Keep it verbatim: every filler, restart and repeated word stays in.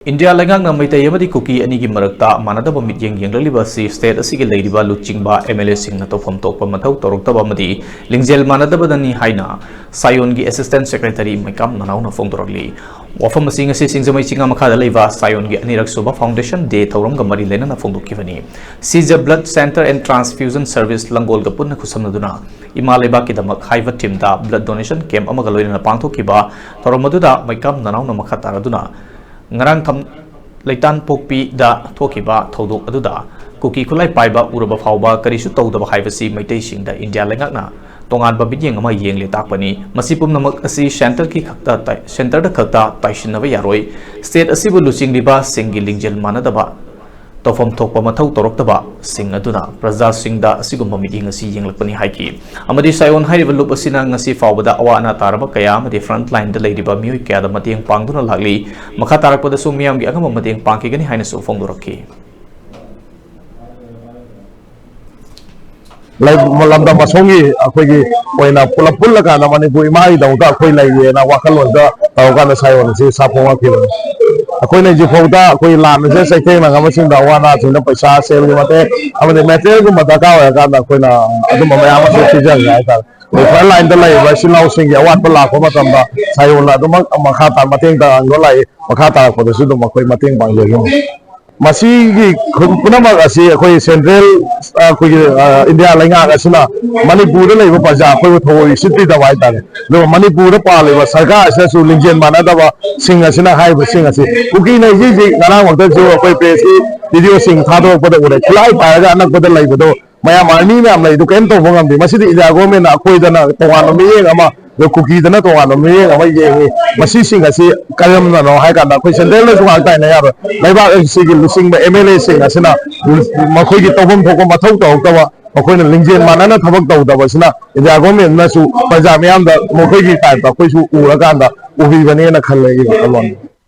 India ꯂꯩꯉꯥꯛꯅ ꯃꯩꯇꯩ ꯑꯃꯗꯤ ꯀꯨꯀꯤ ꯑꯅꯤꯒꯤ ꯃꯔꯛꯇ ꯃꯥꯟꯅꯗꯕ ꯃꯤꯠꯌꯦꯡ ꯌꯦꯡꯂꯛꯂꯤꯕ ꯑꯁꯤ state ꯑꯁꯤꯒꯤ ꯂꯩꯔꯤꯕ ꯂꯨꯆꯤꯡꯕ MLAꯁꯤꯡꯅ ꯇꯧꯐꯝ ꯊꯣꯛꯄ ꯃꯊꯧ ꯇꯧꯔꯛꯇꯕ ꯑꯃꯗꯤ ꯂꯤꯡꯖꯦꯜ ꯃꯥꯟꯅꯗꯕꯗꯅꯤ ꯍꯥꯏꯅ ꯁꯥꯌꯣꯟꯒꯤ Assistant Secretary ꯃꯩꯀꯥꯝ ꯅꯅꯥꯎꯅ ꯐꯣꯡꯗꯣꯔꯛꯂꯤ꯫ ꯋꯥꯐꯝ ꯑꯁꯤ ꯉꯁꯤ ꯁꯤꯡꯖꯃꯩ ꯆꯤꯡꯉꯥ ꯃꯈꯥꯗ ꯂꯩꯕ ꯁꯥꯌꯣꯟꯒꯤ ꯑꯅꯤꯔꯛ ꯁꯨꯕ Foundation Day ꯊꯧꯔꯝꯒ ꯃꯔꯤ ꯂꯩꯅꯅ ꯐꯣꯡꯗꯣꯛꯈꯤꯕꯅꯤ꯫ Sija Blood Center and Transfusion Service ꯂꯪꯒꯣꯜꯒ ꯄꯨꯟꯅ ꯈꯨꯠꯁꯝꯅꯗꯨꯅ ꯏꯃꯥ ꯂꯩꯕꯥꯛꯀꯤꯗꯃꯛ ꯍꯥꯏꯕ themeꯗ blood donation camp ꯑꯃꯒ ꯂꯣꯏꯅꯅ ꯄꯥꯡꯊꯣꯛꯈꯤꯕ ꯊꯧꯔꯝ ꯑꯗꯨꯗ ꯃꯩꯀꯥꯝ ꯅꯅꯥꯎꯅ ꯃꯈꯥ ꯇꯥꯔꯗꯨꯅ ꯉꯔꯥꯡ ꯈꯝ-, ꯂꯩꯇꯥꯟꯄꯣꯛꯄꯤꯗ ꯊꯣꯛꯈꯤꯕ ꯊꯧꯗꯣꯛ ꯑꯗꯨꯗ ꯀꯨꯀꯤ ꯈꯨꯠꯂꯥꯏ ꯄꯥꯏꯕ ꯎꯔꯕ ꯐꯥꯎꯕ ꯀꯔꯤꯁꯨ ꯇꯧꯗꯕ ꯍꯥꯏꯕꯁꯤ ꯃꯩꯇꯩꯁꯤꯡꯗ ꯏꯟꯗꯤꯌꯥ ꯂꯩꯉꯥꯛꯅ ꯇꯣꯉꯥꯟꯕ ꯃꯤꯠꯌꯦꯡ ꯑꯃ ꯌꯦꯡꯂꯦ ꯇꯥꯛꯄꯅꯤ꯫ ꯃꯁꯤ ꯄꯨꯝꯅꯃꯛ ꯑꯁꯤ centreꯒꯤ ꯈꯛꯇ ꯇꯥꯏ-, centreꯗ ꯈꯛꯇ ꯇꯥꯏꯁꯤꯟꯅꯕ ꯌꯥꯔꯣꯏ꯫ State ꯑꯁꯤꯕꯨ ꯂꯨꯆꯤꯡꯂꯤꯕꯁꯤꯡꯒꯤ ꯂꯤꯡꯖꯦꯜ ꯃꯥꯟꯅꯗꯕ, ꯇꯧꯐꯝ ꯊꯣꯛꯄ ꯃꯊꯧ ꯇꯧꯔꯛꯇꯕꯁꯤꯡ ꯑꯗꯨꯅ ꯄ꯭ꯔꯖꯥꯁꯤꯡꯗ ꯑꯁꯤꯒꯨꯝꯕ ꯃꯤꯠꯌꯦꯡ ꯑꯁꯤ ꯌꯦꯡꯂꯛꯄꯅꯤ ꯍꯥꯏꯈꯤ꯫ ꯑꯃꯗꯤ ꯁꯥꯌꯣꯟ ꯍꯥꯏꯔꯤꯕ ꯂꯨꯞ ꯑꯁꯤꯅ ꯉꯁꯤ ꯐꯥꯎꯕꯗ ꯑꯋꯥ ꯑꯅꯥ ꯇꯥꯔꯕ ꯀꯌꯥ ꯑꯃꯗꯤ front lineꯗ ꯂꯩꯔꯤꯕ ꯃꯤꯑꯣꯏ ꯀꯌꯥꯗ ꯃꯇꯦꯡ ꯄꯥꯡꯗꯨꯅ ꯂꯥꯛꯂꯤ꯫ ꯃꯈꯥ ꯇꯥꯔꯛꯄꯗꯁꯨ ꯃꯤꯌꯥꯝꯒꯤ ꯑꯉꯝꯕ ꯃꯇꯦꯡ ꯄꯥꯡꯈꯤꯒꯅꯤ ꯍꯥꯏꯅꯁꯨ ꯐꯣꯡꯗꯣꯔꯛꯈꯤ꯫ ꯂꯝꯗꯝ ꯑꯁꯣꯝꯒꯤ ꯑꯩꯈꯣꯏꯒꯤ ꯑꯣꯏꯅ ꯄꯨꯂꯞ ꯄꯨꯜꯂꯀꯥꯟꯗ ꯃꯅꯤꯄꯨꯔ ꯏꯃꯥꯒꯤꯗꯃꯛꯇ ꯑꯩꯈꯣꯏ ꯂꯩꯌꯦꯅ ꯋꯥꯈꯜꯂꯣꯟꯗ ꯇꯧꯔꯀꯥꯟꯗ ꯁꯥꯌꯣꯟ ꯑꯁꯤ ꯁꯥꯐꯣꯡꯉꯛꯈꯤꯕꯅꯤ꯫ ꯑꯩꯈꯣꯏꯅ ꯍꯧꯖꯤꯛꯐꯥꯎꯗ ꯑꯩꯈꯣꯏ ꯂꯥꯟ ꯑꯁꯤꯗ ꯆꯩꯊꯦꯡꯅꯔꯕꯁꯤꯡꯗ ꯑꯋꯥ ꯑꯅꯥꯁꯤꯡꯗ ꯄꯩꯁꯥ, ꯁꯦꯜꯒꯤ ꯃꯇꯦꯡ ꯑꯃꯗꯤ materialꯒꯨꯝꯕ ꯗꯔꯀꯥꯔ ꯑꯣꯏꯔꯀꯥꯟꯗ ꯑꯩꯈꯣꯏꯅ ꯑꯗꯨꯝꯕ ꯃꯌꯥꯝ ꯑꯃꯁꯨ ꯄꯤꯖꯒꯦ ꯍꯥꯏꯇꯥꯔꯦ꯫ ꯑꯩꯈꯣꯏ front lineꯗ ꯂꯩꯔꯤꯕ ꯏꯆꯤꯜ ꯏꯅꯥꯎꯁꯤꯡꯒꯤ ꯑꯋꯥꯠꯄ ꯂꯥꯛꯄ ꯃꯇꯝꯗ ꯁꯥꯌꯣꯟꯅ ꯑꯗꯨꯃꯛ ꯃꯈꯥ ꯇꯥ ꯃꯇꯦꯡ ꯄꯥꯡꯗꯨꯅ ꯂꯥꯛꯏ꯫ ꯃꯈꯥ ꯇꯥꯔꯛꯄꯗꯁꯨ ꯑꯗꯨꯝ ꯑꯩꯈꯣꯏ ꯃꯇꯦꯡ ꯄꯥꯡꯖꯒꯅꯤ꯫ ꯃꯁꯤꯒꯤ ꯄꯨꯝꯅꯃꯛ ꯑꯁꯤ ꯑꯩꯈꯣꯏ central, ꯑꯩꯈꯣꯏꯒꯤ ꯏꯟꯗꯤꯌꯥ ꯂꯩꯉꯥꯛ ꯑꯁꯤꯅ ꯃꯅꯤꯄꯨꯔꯗ ꯂꯩꯕ ꯄ꯭ꯔꯖꯥ ꯑꯩꯈꯣꯏꯕꯨ ꯊꯑꯣꯏ ꯎꯁꯤꯠꯄꯤꯗꯕ ꯍꯥꯏꯇꯥꯔꯦ꯫ ꯑꯗꯨꯒ ꯃꯅꯤꯄꯨꯔꯗ ꯄꯥꯜꯂꯤꯕ ꯁꯔꯀꯥꯔ ꯑꯁꯤꯅꯁꯨ ꯂꯤꯡꯖꯦꯜ ꯃꯥꯟꯅꯗꯕꯁꯤꯡ ꯑꯁꯤꯅ ꯍꯥꯏꯔꯤꯕꯁꯤꯡ ꯑꯁꯤ ꯀꯨꯀꯤꯅ ꯍꯧꯖꯤꯛ ꯍꯧꯖꯤꯛ ꯉꯔꯥꯡꯃꯛꯇꯁꯨ ꯑꯩꯈꯣꯏ pressꯀꯤ videoꯁꯤꯡ ꯊꯥꯗꯣꯔꯛꯄꯗ ꯎꯔꯦ꯫ ꯈꯨꯠꯂꯥꯏ ꯄꯥꯏꯔꯒ ꯑꯅꯛꯄꯗ ꯂꯩꯕꯗꯣ ꯃꯌꯥꯝ army ꯃꯌꯥꯝ ꯂꯩꯗꯨ ꯀꯔꯤꯝ ꯇꯧꯕ ꯉꯝꯗꯦ꯫ ꯃꯁꯤꯗꯤ ꯏꯟꯗꯤꯌꯥ governmentꯅ ꯑꯩꯈꯣꯏꯗꯅ ꯇꯣꯉꯥꯟꯕ ꯃꯤꯠꯌꯦꯡ ꯑꯃ, ꯑꯗꯨ ꯀꯨꯀꯤꯗꯅ ꯇꯣꯉꯥꯟꯕ ꯃꯤꯠꯌꯦꯡ ꯑꯃ ꯌꯦꯡꯉꯤ꯫ ꯃꯁꯤꯁꯤꯡ ꯑꯁꯤ ꯀꯔꯝꯅꯅꯣ ꯍꯥꯏ ꯀꯥꯟꯗ ꯑꯩꯈꯣꯏ centralꯗꯁꯨ ꯉꯥꯏꯍꯥꯛ ꯇꯥꯏꯅ ꯌꯥꯔꯣꯏ꯫ ꯂꯩꯕꯥꯛ ꯑꯁꯤꯒꯤ ꯂꯨꯆꯤꯡꯕ MLAꯁꯤꯡ ꯑꯁꯤꯅ ꯃꯈꯣꯏꯒꯤ ꯇꯧꯐꯝ ꯊꯣꯛꯄ ꯃꯊꯧ ꯇꯧꯔꯛꯇꯕ, ꯃꯈꯣꯏꯅ ꯂꯤꯡꯖꯦꯜ ꯃꯥꯟꯅꯅ ꯊꯕꯛ ꯇꯧꯗꯕꯁꯤꯅ ꯏꯟꯗꯤꯌꯥ governmentꯅꯁꯨ ꯄ꯭ꯔꯖꯥ ꯃꯤꯌꯥꯝꯗ ꯃꯈꯣꯏꯒꯤ typeꯇ ꯑꯩꯈꯣꯏꯁꯨ ꯎꯔꯀꯥꯟꯗ ꯎꯕꯤꯕꯅꯦꯅ ꯈꯜꯂꯦ ꯑꯩꯒꯤ ꯋꯥꯈꯜꯂꯣꯟꯗ꯫